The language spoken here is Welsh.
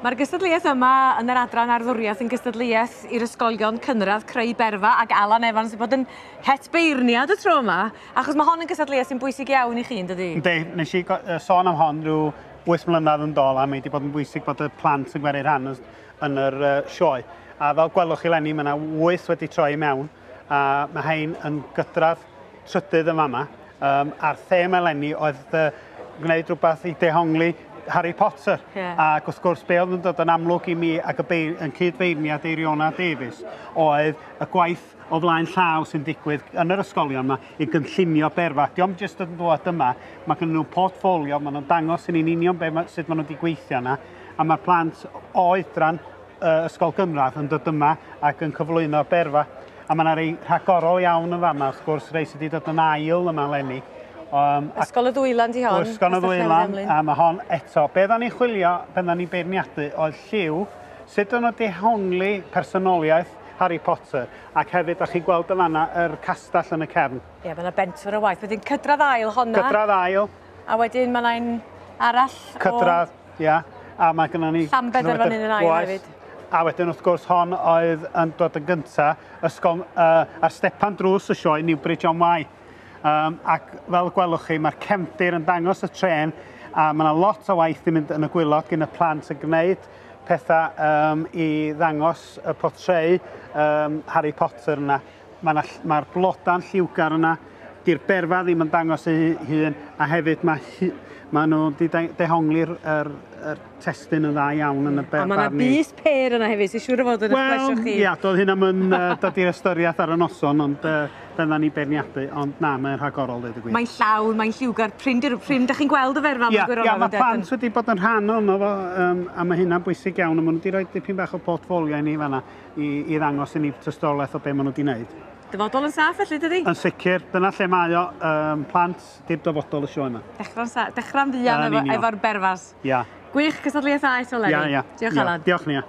Mae'r gystadleuaeth yma yn yr adran arddwriaeth yn gystadleuaeth i'r ysgolion cynradd creu berfa ac Alan Evans wedi bod yn het beirniad y tro yma, achos mae hon yn gystadleuaeth sy'n bwysig iawn i chi, yn dydi? Yndi, nes i sôn am hon rhyw 8 mlynedd yn dôl a mae wedi bod yn bwysig bod y plant yn gweru rhan yn yr sioe. A fel gwelwch chi leni, mae yna 8 wedi troi i mewn a mae hein yn gydradd trydydd yn fama. A'r thema eleni oedd gwneud rhywbeth i dehongli Harry Potter. Yeah. Ac wrth gwrs, be oedd yn dod yn amlwg i mi ac y yn cyd-feirniad Eiriona Davies oedd y gwaith o flaen llaw sy'n digwydd yn yr ysgolion yma i gynllunio berfa. Dio'm jyst yn dod yma, mae gen nhw portffolio, maen nhw'n dangos i ni'n union sut maen nhw wedi gweithio yna, a mae'r plant o oedran ysgol gynradd yn dod yma ac yn cyflwyno berfa. A mae yna rei rhagorol iawn yn fama, wrth gwrs, rei sydd wedi dod yn ail yma eleni. Ysgol y Ddwylan di hon. Ysgol y Ddwylan, a mae hon eto. Be oedden ni'n chwilio pan oedden ni'n beirniadu oedd lliw, sut o'n nhw dehongli personoliaeth Harry Potter, ac hefyd, da chi'n gweld yn fanna, yr castell yn y cefn. Ie, mae yna bentwr o waith. Wedyn cydradd ail honna. Cydradd ail. A wedyn mae yna un arall o... Cydradd, ia. A mae gynnon ni... Llambed ar fan hyn yn ail hefyd. A wedyn wrth gwrs hon oedd yn dod yn gynta, ysgol ar stepan drws y sioe Newbridge on Wye. Ac fel gwelwch chi, mae'r cefndir yn dangos y trên a mae yna lot o waith yn mynd yn y gwaelod gan y plant yn gwneud pethau i ddangos y portreu Harry Potter yna. Mae'r bloda'n lliwgar yna, di'r berfa ddim yn dangos ei hun, a hefyd mae nhw wedi dehongli'r testun yn dda iawn yn y A mae yna bys per yna hefyd, sy'n siŵr o fod yn eich plesio chi. Wel, ia, doedd hynna yn dod i'r ystyriaeth ar y noson, ond dyna ni beirniadu, ond na, mae'n rhagorol, dweud y gwir. Mae'n llawn, mae'n lliwgar, prin da chi'n gweld y ferfa mewn gwirionedd. Ia, mae plant wedi bod yn rhan ohono fo, a mae hynna'n bwysig iawn, a maen nhw wedi rhoi dipyn bach o portffolio i ni fanna i ddangos i ni tystiolaeth o be maen nhw wedi wneud. Dyfodol yn saff felly, dydi? Yn sicr, dyna lle mae o, plant di'r dyfodol y sioe yma. Dechrau'n fuan efo'r berfas. Ia. Gwych, cystadleuaeth dda eto, Lenny. Ia, ia. Diolch, Alan. Diolch, Nia.